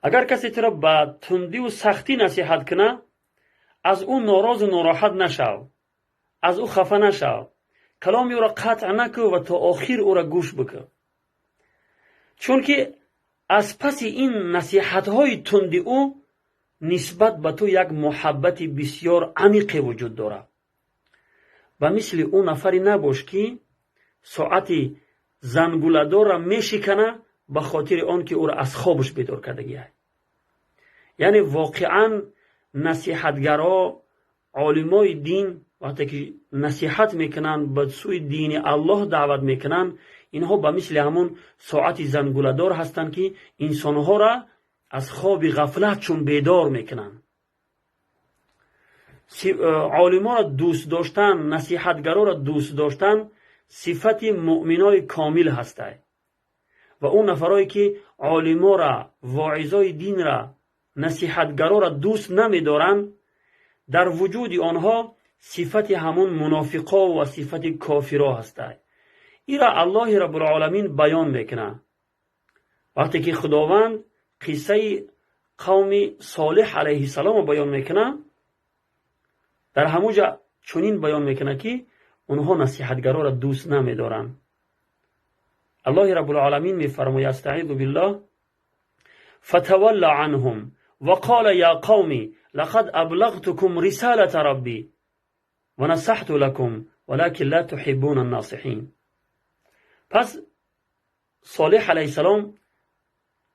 Агар касе туро ба тундиву сахтӣ насиҳат кунад, аз ӯ норозу нороҳат нашав, аз ӯ хафа нашав, каломи ӯро қатъ накӯ ва то охир ӯро гӯш бикун, чунки аз паси ин насиҳатҳои тунди ӯ нисбат ба ту як муҳаббати бисёр амиқе вуҷуд дорад. Ба мисли ӯ нафаре набош, ки соати зангуладорра мешикана ба хотири он ки ӯро аз хобаш бедор кардагиай. Яъне воқеан насиҳатгаро, олимои дин вақте ки насиҳат мекунанд, ба сӯи дини Аллоҳ даъват мекунанд, инҳо ба мисли ҳамон соати зангуладор ҳастанд, ки инсонҳоро аз хоби ғафлат чун бедор мекунанд. Олиморо дӯст доштан, насиҳатгароро дӯст доштан сифати муъминои комил ҳастай. Ва он нафарое ки олимора, воизои динра, насиҳатгароро дӯст намедоранд, дар вуҷуди онҳо сифати ҳамун мунофиқо ва сифати кофиро ҳастай. Ира Аллоҳи Раббулоламин баён мекунад, вақте ки Худованд қиссаи қавми Солеҳ алайҳиссаломро баён мекунад, дар ҳамуҷа чунин баён мекунад, ки онҳо насиҳатгароро дӯст намедоранд. Аллоҳи Раббулоламин мефармояд: أستعيذ بالله، فتول عنهم وقال يا قوم لقد أبلغتكم رسالة ربي ونصحت لكم ولكن لا تحبون الناصحين. Пас Солеҳ алайҳиссалом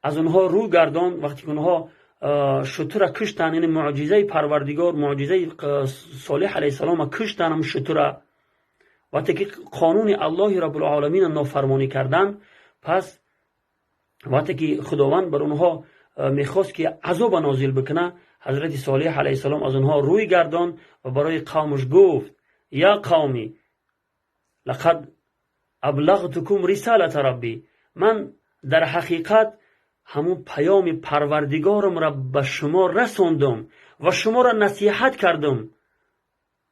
аз онҳо рӯ гардонд, вақте ки онҳо шутура куштанд, яъне муъҷизаи Парвардигор, муъҷизаи Солеҳ алайҳиссалома куштанд ам шутура, вақте ки қонуни Аллоҳи Раббулоламина нофармонӣ карданд. Пас вақте ки Худованд бар онҳо мехост, ки азоба нозил бикунад, ҳазрати Солеҳ алайҳиссалом аз онҳо рӯй гардонд ва барои қавмаш гуфт: يا قوم لقد أبلغتكم رسالة ربي, ман дар ҳақиқат ҳамун паёми Парвардигорамро ба шумо расондум ва шуморо насиҳат кардум.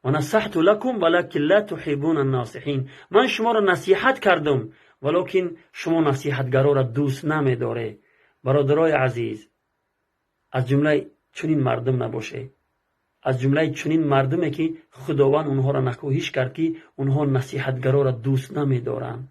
ونصحت لكم ولكن لا تحبون الناصحين. Ман шуморо насиҳат кардум, валокин шумо насиҳатгароро дӯст намедоред. Бародарои азиз, аз ҷумлаи чунин мардум набошед, аз ҷумлаи чунин мардуме, ки Худованд онҳоро накӯҳиш кард, ки онҳо насиҳатгароро дӯст намедоранд.